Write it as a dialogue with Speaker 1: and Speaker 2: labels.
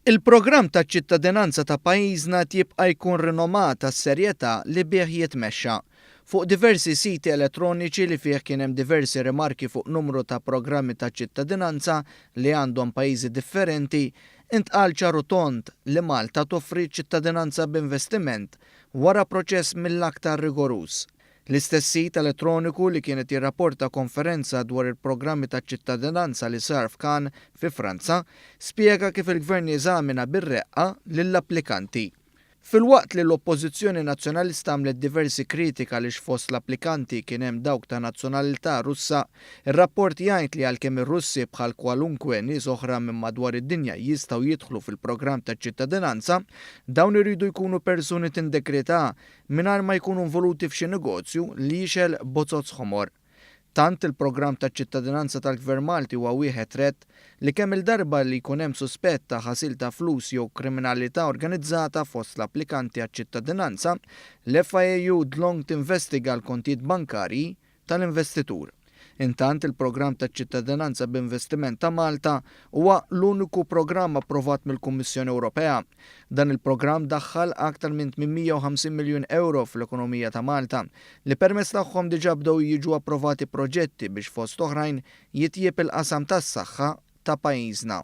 Speaker 1: Il-programm taċ-ċittadinanza ta' pajjiżna qed jibqa' jkun rinomat għas-serjetà li bih jitmexxa. Fuq diversi siti elettroniċi li fih kien hemm diversi rimarki fuq numru ta' programmi ta' ċittadinanza li għandhom pajjiżi differenti, intqal ċar u tond li Malta toffri ċittadinanza b'investiment wara proċess mill-aktar rigoruż. L-istess sit elettroniku li kien qed jirrapporta konferenza dwar il-programmi taċ-ċittadinanza li sar f'Cannes fi Franza, spjega kif il-Gvern jeżamina bir-reqqa lill-applikanti. Filwaqt li l-Oppożizzjoni Nazzjonalista għamlet diversi kritika għaliex fost l-applikanti kien hemm dawk ta' nazzjonalità Russa, ir-rapport jgħid li għalkemm ir-Russi bħal kwalunkwe nies oħra minn madwar id-dinja jistgħu jidħlu fil-programm taċ-ċittadinanza, dawn iridu jkunu persuni t'integrità mingħajr ma jkunu involuti f'xi negozju li jixgħel bozoz ħomor. Tant il-programm taċ-ċittadinanza tal-Gvern Malti huwa wieħed rett li kemm il-darba li jkun hemm suspett ta' ħasil ta' flus jew kriminalità organizzata fost l-applikanti għaċ-ċittadinanza, l-FIAU dlonk tinvestiga l-kontijiet bankarji tal-investitur. Intant, il-programm taċ-ċittadinanza b'investiment ta' Malta huwa l-uniku programm approvat mill-Kummissjoni Ewropea. Dan il-programm daħħal aktar minn 850 miljun ewro fl-ekonomija ta' Malta, li permezz tagħhom diġà bdew jiġu approvati proġetti biex fost oħrajn jitjieb il-qasam tas-saħħa ta' pajjiżna.